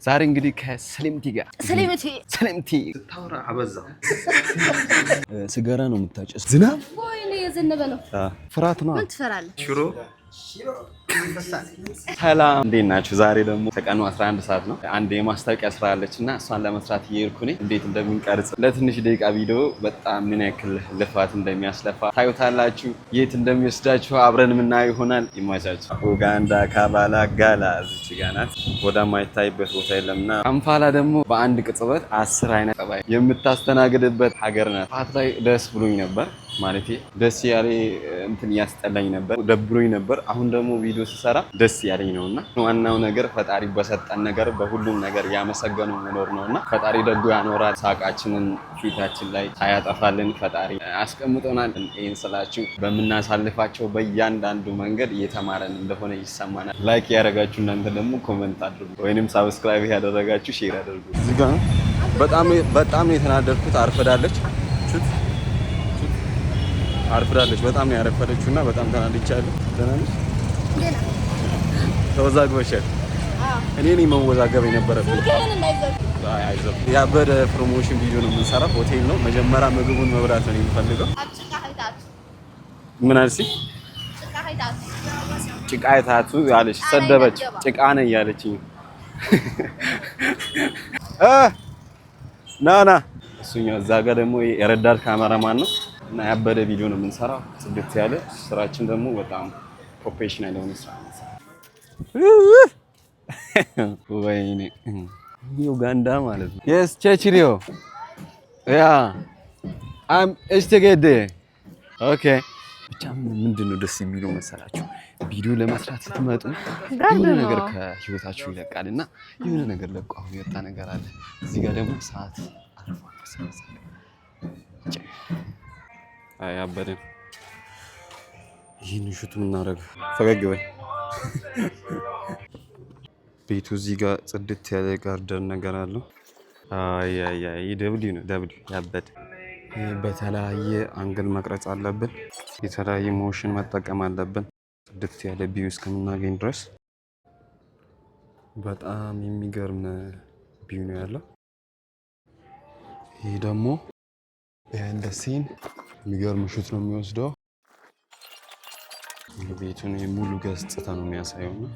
ዛሬ እንግዲህ ከሰሊምቲ ጋር። ሰሊምቲ። ሰሊምቲ። ስታወራ አበዛ። ስገራ ነው የምታጨስ። ዝናብ። ወይኔ፣ የዘነበ ነው። ፍርሃት ነው። ምን ትፈራለህ? ሽሮ። ሰላም፣ እንዴት ናችሁ? ዛሬ ደግሞ ከቀኑ 11 ሰዓት ነው። አንድ የማስታወቂያ ስራ አለች እና እሷን ለመስራት እየሄድኩ ነኝ። እንዴት እንደምንቀርጽ ለትንሽ ደቂቃ ቪዲዮ በጣም ምን ያክል ልፋት እንደሚያስለፋ ታዩታላችሁ። የት እንደሚወስዳችሁ አብረን የምናየው ይሆናል። ይመቻችሁ። ኡጋንዳ ካምፓላ ጋላ እዚች ጋ ናት። ወደ ማይታይበት ቦታ የለምና ካምፓላ ደግሞ በአንድ ቅጽበት 10 አይነት ጠባይ የምታስተናግድበት ሀገር ናት። ፋት ላይ ደስ ብሎኝ ነበር፣ ማለቴ ደስ ያለ እንትን እያስጠላኝ ነበር፣ ደብሮኝ ነበር። አሁን ደግሞ ቪዲዮ ስሰራ ደስ ያለኝ ነው እና ዋናው ነገር ፈጣሪ በሰጠን ነገር በሁሉም ነገር ያመሰገኑ መኖር ነው እና ፈጣሪ ደጎ ያኖራል። ሳቃችንን ፊታችን ላይ ሳያጠፋልን ፈጣሪ አስቀምጦናል። ይህን ስላችሁ በምናሳልፋቸው በእያንዳንዱ መንገድ እየተማረን እንደሆነ ይሰማናል። Like ያደረጋችሁ እናንተ ደግሞ comment አድርጉ፣ ወይንም subscribe ያደረጋችሁ share አድርጉ። እዚህ ጋር በጣም በጣም ነው የተናደድኩት። አርፍዳለች፣ አርፍዳለች። በጣም ነው ያረፈደችው እና በጣም ተናድቻለሁ። ደህና ነሽ? ተወዛግበሻል። እኔ ነኝ መወዛገብ የነበረብኝ። ያበደ promotion ቪዲዮ ነው የምንሰራው። ሆቴል ነው። መጀመሪያ ምግቡን መብላት ነው የምፈልገው። ምን አልሽ? ጭቃ አይታቱ አለች፣ ሰደበች። ጭቃ ነኝ እያለችኝ ና ና። እሱኛው እዛ ጋር ደግሞ የረዳት ካሜራማን ነው እና ያበደ ቪዲዮ ነው የምንሰራው። ጽድት ያለ ስራችን ደግሞ በጣም professional የሆነ ስራ ነው። ወይኔ ኡጋንዳ ማለት ነው። Yes, ቸችሪዮ፣ yeah, I'm እሽተገደ፣ okay። ብቻ ምንድን ነው ደስ የሚለው መሰላችሁ? ቪዲዮ ለመስራት ስትመጡ የሆነ ነገር ከህይወታችሁ ይለቃል እና የሆነ ነገር ለቆ አሁን የወጣ ነገር አለ። እዚህ ጋር ደግሞ ሰዓት አርፏል። አይ አበደን። ይህን shoot የምናደርገው ፈገግ በይ። ቤቱ እዚህ ጋር ጽድት ያለ garden ነገር አለው። አይ አይ አይ፣ W ነው W ያበደ። በተለያየ angle መቅረጽ አለብን። የተለያየ motion መጠቀም አለብን። ጽድት ያለ view እስከምናገኝ ድረስ በጣም የሚገርም view ነው ያለው። ይህ ደግሞ behind the scene የሚገርም shoot ነው የሚወስደው። ቤቱን ሙሉ ገጽታ ነው የሚያሳየው እና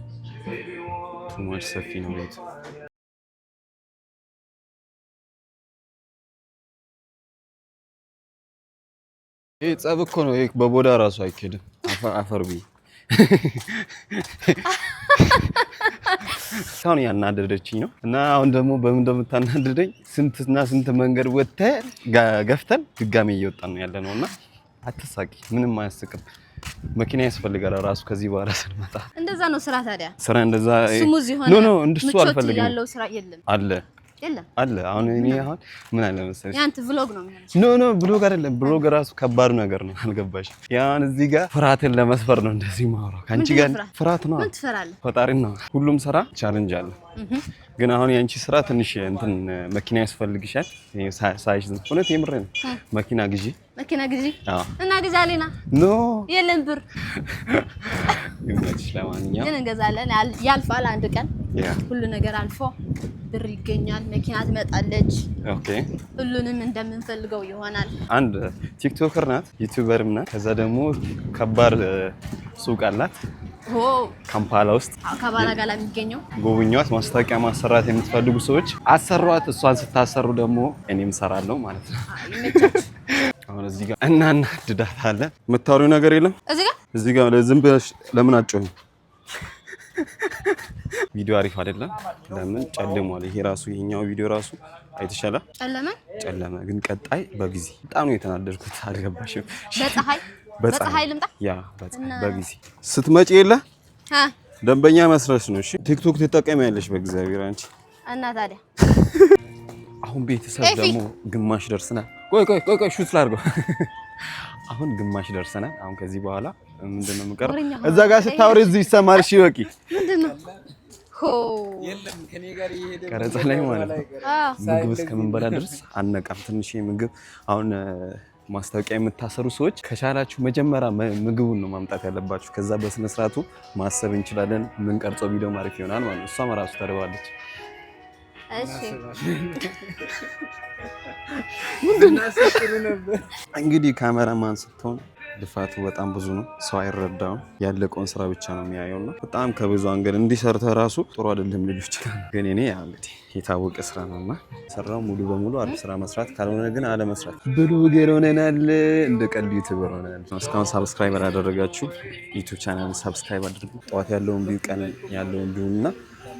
too much ሰፊ ነው ቤቱ። ይህ ጸብ እኮ ነው። ይህ በቦዳ ራሱ አይኬድም። አፈር ብዬ እስካሁን ያናደደችኝ ነው እና አሁን ደግሞ በምን እንደምታናደደኝ ስንትና ስንት መንገድ ወጥተን ገፍተን ድጋሜ እየወጣን ነው ያለ ነው እና አትሳቂ፣ ምንም አያስቅም። መኪና ያስፈልጋል ራሱ ከዚህ በኋላ ስንመጣ። እንደዛ ነው ስራ ታዲያ። ስራ እንደዛ Smooth የሆነ No, no፣ እንደሱ ምቾት አልፈልግም። ያለው ስራ የለም። አለ። የለም። አለ። አሁን እኔ አሁን ምን አለ መሰለሽ፣ ያንተ vlog ነው የሚሆነው። No, no፣ vlog አይደለም። Vlog ራሱ ከባዱ ነገር ነው። አልገባሽም? ያን እዚህ ጋር ፍርሃትን ለመስፈር ነው እንደዚህ ማውራው ከአንቺ ጋር። ምንድን ነው? ፍርሃት ነው። ምን ትፈራለህ? ፈጣሪ ነው። ሁሉም ስራ challenge አለ። ግን አሁን የአንቺ ስራ ትንሽ እንትን መኪና ያስፈልግሻል። ሳይሽ እውነት የምሬ ነው። መኪና ግዢ። መኪና ግዢ። አዎ። እና ግዛሌና። No። የለም ብር። ይመችሽ። ለማንኛውም ግን እንገዛለን። ያልፋል አንድ ቀን። ሁሉ ነገር አልፎ ብር ይገኛል። መኪና ትመጣለች። ሁሉንም እንደምንፈልገው ይሆናል። አንድ TikToker ናት፣ YouTuber ም ናት። ከዛ ደግሞ ከባድ ሱቅ አላት ካምፓላ ውስጥ። ካምፓላ ጋር የሚገኘው። ጎብኟት። ማስታወቂያ ማሰራት የምትፈልጉ ሰዎች አሰሯት። እሷን ስታሰሩ ደግሞ እኔም ሰራለሁ ማለት ነው። ይመቻችሁ። አሁን እዚህ ጋር እናናድዳታለን። የምታወሪው ነገር የለም። እዚህ ጋር። እዚህ ጋር ዝም ብለሽ ለምን አትጮህም? ቪዲዮ አሪፍ አይደለም። ለምን ጨልሟል? ይሄ ራሱ ይሄኛው ቪዲዮ ራሱ አይተሻላ? ጨለመ። ጨለመ። ግን ቀጣይ በጊዜ በጣም ነው የተናደድኩት። አልገባሽም? በፀሐይ በፀሐይ ልምጣ። Yeah፣ በፀሐይ በጊዜ ስትመጪ የለ ደንበኛ መስረሽ ነው። እሺ፣ ቲክቶክ ትጠቀሚያለሽ። በእግዚአብሔር አንቺ። እና ታዲያ። አሁን ቤተሰብ ኤፊ። ደግሞ ግማሽ ደርሰናል። ቆይ ቆይ ቆይ ቆይ፣ shoot ላድርገው። አሁን ግማሽ ደርሰናል። አሁን ከዚህ በኋላ ምንድን ነው የምቀረው? ወሬኛ። እዛ ጋር ስታወሪ እዚህ ይሰማል። እሺ በቂ። ምንድን ነው? ሆ። ቀረጻ ላይ ማለት ነው። ምግብ እስከምንበላ ድረስ አነቃም። ትንሽ ምግብ አሁን ማስታወቂያ የምታሰሩ ሰዎች ከቻላችሁ መጀመሪያ ምግቡን ነው ማምጣት ያለባችሁ። ከዛ በስነ ስርዓቱ ማሰብ እንችላለን። የምንቀርጸው ቪዲዮ አሪፍ ይሆናል ማለት ነው። እሷም ራሱ ተርባለች። እሺ። ምንድን ነበር? እንግዲህ ካሜራማን ስትሆን ልፋቱ በጣም ብዙ ነው። ሰው አይረዳውም። ያለቀውን ስራ ብቻ ነው የሚያየው እና በጣም ከብዙ አንገድ እንዲሰርተ ራሱ ጥሩ አይደለም ሊሉ ይችላል። ግን እኔ ያው እንግዲህ የታወቀ ስራ ነው እና ሰራው ሙሉ በሙሉ አሪፍ ስራ መስራት፣ ካልሆነ ግን አለመስራት። Blogger ሆነናል፣ እንደ ቀልድ YouTuber ሆነናል። እስካሁን subscribe ያላደረጋችሁ YouTube channel subscribe አድርጉ። ጠዋት ያለውን view፣ ቀን ያለውን view እና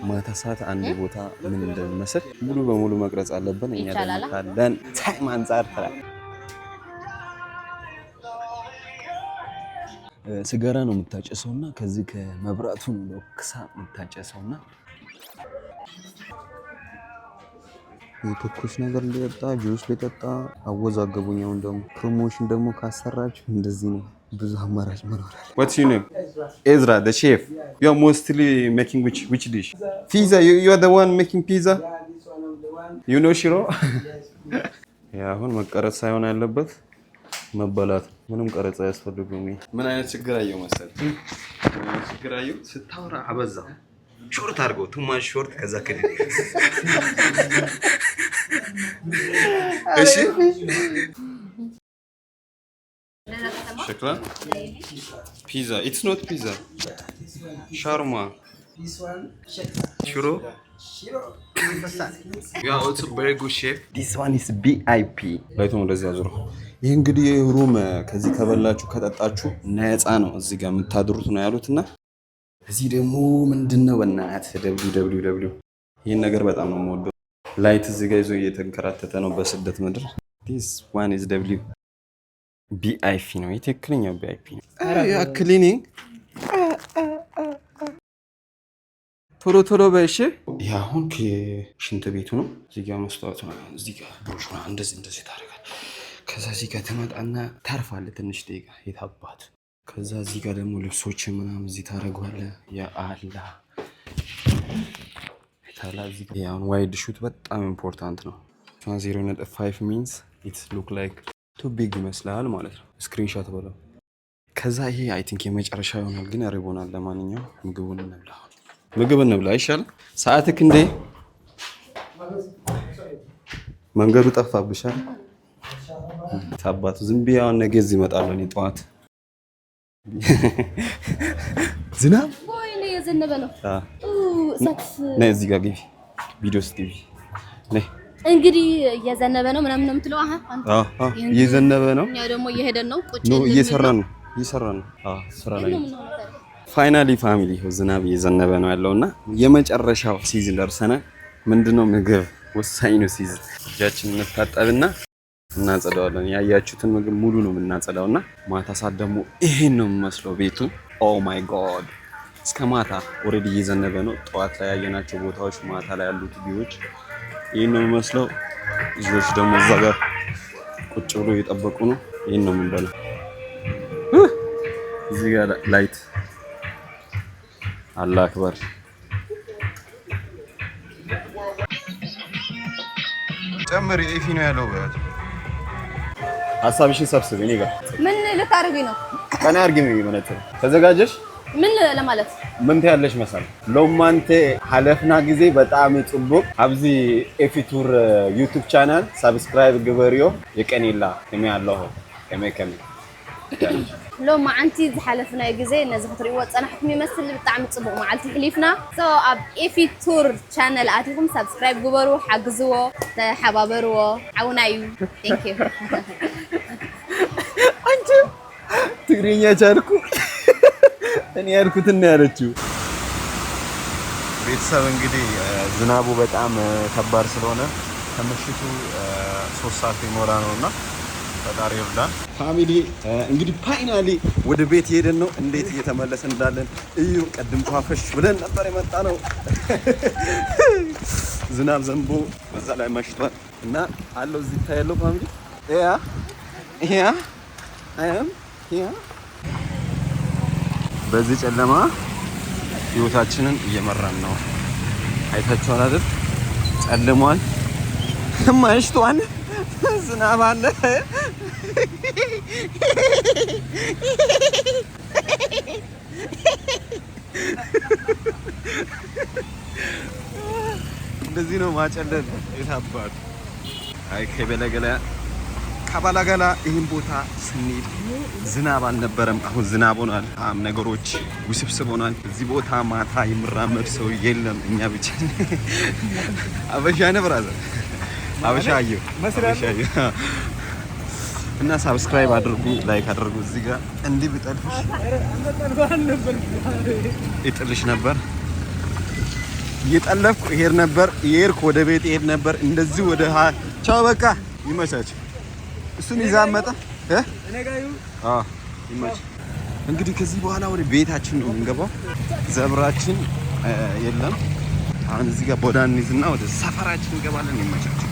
ማታ ሰዓት አንድ ቦታ ምን እንደሚመስል ሙሉ በሙሉ መቅረጽ አለብን። እኛ ደግሞ ይቻላል። ካለን time አንጻር ትላል ሲጋራ ነው የምታጨሰውና ከዚህ ከመብራቱ ነው ለኩሳ የምታጨሰውና የትኩስ ነገር ሊጠጣ ጁስ ሊጠጣ አወዛገቡኝ። አሁን ደግሞ promotion ደግሞ ካሰራችሁ እንደዚህ ነው። ብዙ አማራጭ መኖር አለ። What's your name? Ezra, the chef. You are mostly making which dish? Pizza. You are the one making pizza? Yeah, this one of the one. You know ሽሮ? Yes, please. ያ አሁን መቀረጽ ሳይሆን ያለበት መበላት። ምንም ቀረጻ አያስፈልግም። ምን አይነት ችግር አየው መሰለህ? ምን አይነት ችግር አየው? ስታወራ አበዛ። Short አድርገው too much short፣ ከዛ ክልል። እሺ ሸክላ ፒዛ፣ it's not ፒዛ፣ ሻርማ። This one, shekla. ሽሮ። Shiro. You are also very good chef. This one is VIP. Light ኡን ወደዚህ አዙሮ። ይህ እንግዲህ room ከዚህ ከበላችሁ ከጠጣችሁ ነፃ ነው። እዚህ ጋር የምታድሩት ነው ያሉት እና እዚህ ደግሞ ምንድን ነው በእናትህ WWW። ይህን ነገር በጣም ነው የምወደው። Light እዚህ ጋር ይዞ እየተንከራተተ ነው በስደት ምድር። This one is W VIP ነው። ይህ ትክክለኛው VIP ነው። Cleaning ቶሎ ቶሎ በእሺ። ይህ አሁን ሽንት ቤቱ ነው። እዚህ ጋር መስታወት ነው። እዚህ ጋር ብሩሽ ነው። እንደዚህ እንደዚህ ታደርጋለህ። ከዛ እዚህ ጋር ትመጣና ታርፋለህ ትንሽ ደቂቃ የታባት። ከዛ እዚህ ጋር ደግሞ ልብሶች ምናምን እዚህ ታደርገዋለህ። የአላ ታላ እዚህ ጋር አሁን wide shot በጣም important ነው። 0.5 means it's look like too big ይመስላል ማለት ነው። Screenshot በለው። ከዛ ይሄ I think የመጨረሻ ይሆናል፣ ግን ርቦናል። ለማንኛውም ምግቡን እንብላ፣ ምግብ እንብላ አይሻልም? ሰዓትክ እንዴ መንገዱ ጠፋብሻል። አባቱ ዝም ብዬ አሁን ነገ እዚህ እመጣለሁ እኔ ጠዋት። ዝናብ ወይኔ የዘነበ ነው። እሳት። ነይ እዚህ ጋር ግቢ፣ ቪዲዮ ውስጥ ግቢ። ነይ። እንግዲህ እየዘነበ ነው ምናምን ነው የምትለው? አሃ። አዎ እየዘነበ ነው። እኛ ደግሞ እየሄደን ነው። ቁጭ ነው እየሰራ ነው እየሰራ ነው። አዎ ስራ ላይ ነው። Finally family ዝናብ እየዘነበ ነው ያለውና የመጨረሻው season ደርሰናል። ምንድነው ምግብ ወሳኝ ነው season። እጃችንን እንታጠብና እናጸዳዋለን። ያያችሁትን ምግብ ሙሉ ነው የምናጸዳውና ማታ ሰዓት ደግሞ ይሄን ነው የሚመስለው ቤቱ። Oh my God፣ እስከ ማታ already እየዘነበ ነው። ጠዋት ላይ ያየናቸው ቦታዎች ማታ ላይ ያሉት view ዎች ይህን ነው የሚመስለው። ልጆች ደግሞ እዛ ጋር ቁጭ ብሎ እየጠበቁ ነው። ይህን ነው የምንበላው። እዚህ ጋር light፣ አላህ አክበር። ጨምር ኤፊ ነው ያለው። ሀሳብሽን ሰብስብ እኔ ጋር። ምን ልታደርጉኝ ነው? ቀና አድርጊ ነው መነጽር። ተዘጋጀሽ? ምን ለማለት? ምን ትያለሽ መሰል ሎማንቴ ሀለፍና ጊዜ በጣም ጽቡቅ። ኣብዚ ኤፊቱር YouTube channel subscribe ግበርዮ። የቀኒላ ከመይ ኣለኹ ከመይ ከመይ? ሎማዓንቲ ዝሓለፍናዮ ግዜ ነዚ ክትሪእዎ ፀናሕኩም ይመስል። ብጣዕሚ ፅቡቅ መዓልቲ ሕሊፍና። So ኣብ ኤፊ ቱር channel ኣቲኹም subscribe ግበሩ፣ ሓግዝዎ፣ ተሓባበርዎ። ዓውና እዩ። Thank you. አንቺ ትግርኛ ቻልኩ እኔ ያልኩትን ነው ያለችው። ቤተሰብ እንግዲህ ዝናቡ በጣም ከባድ ስለሆነ ከምሽቱ 3 ሰዓት ሊሞላ ነው እና ፈጣሪ ይርዳን። Family እንግዲህ finally ወደ ቤት ሄደን ነው። እንዴት እየተመለስን እንዳለን እዩ። ቅድም ፏፈሽ ብለን ነበር የመጣ ነው። ዝናብ ዘንቦ በዛ ላይ መሽቷል እና አለው እዚህ ይታያለው family፣ yeah yeah yeah በዚህ ጨለማ ህይወታችንን እየመራን ነው። አይታችኋል አይደል? ጨልሟል፣ መሽቷል፣ ዝናብ አለ። እንደዚህ ነው ማጨለል። የታባቱ አይ ከበለገለ ከባላገላ ይህን ቦታ ስንሄድ ዝናብ አልነበረም። አሁን ዝናብ ሆኗል። ነገሮች ውስብስብ ሆኗል። እዚህ ቦታ ማታ የሚራመድ ሰው የለም። እኛ ብቻ አበሻ ነህ brother፣ አበሻ አየሁ፣ አበሻ አየሁ። እና subscribe አድርጉ፣ like አድርጉ። እዚህ ጋር እንዲህ ብጠልፍሽ ይጥልሽ ነበር። እየጠለፍኩ እሄድ ነበር፣ እየሄድኩ ወደ ቤት እሄድ ነበር። እንደዚህ ወደ ቻው፣ በቃ ይመቻች። እሱን ይዛ መጣ እ አዎ ይመች። እንግዲህ ከዚህ በኋላ ወደ ቤታችን ነው የምንገባው። ዘብራችን የለም። አሁን እዚህ ጋር ቦዳ እንይዝና ወደ ሰፈራችን እንገባለን። ይመቻች።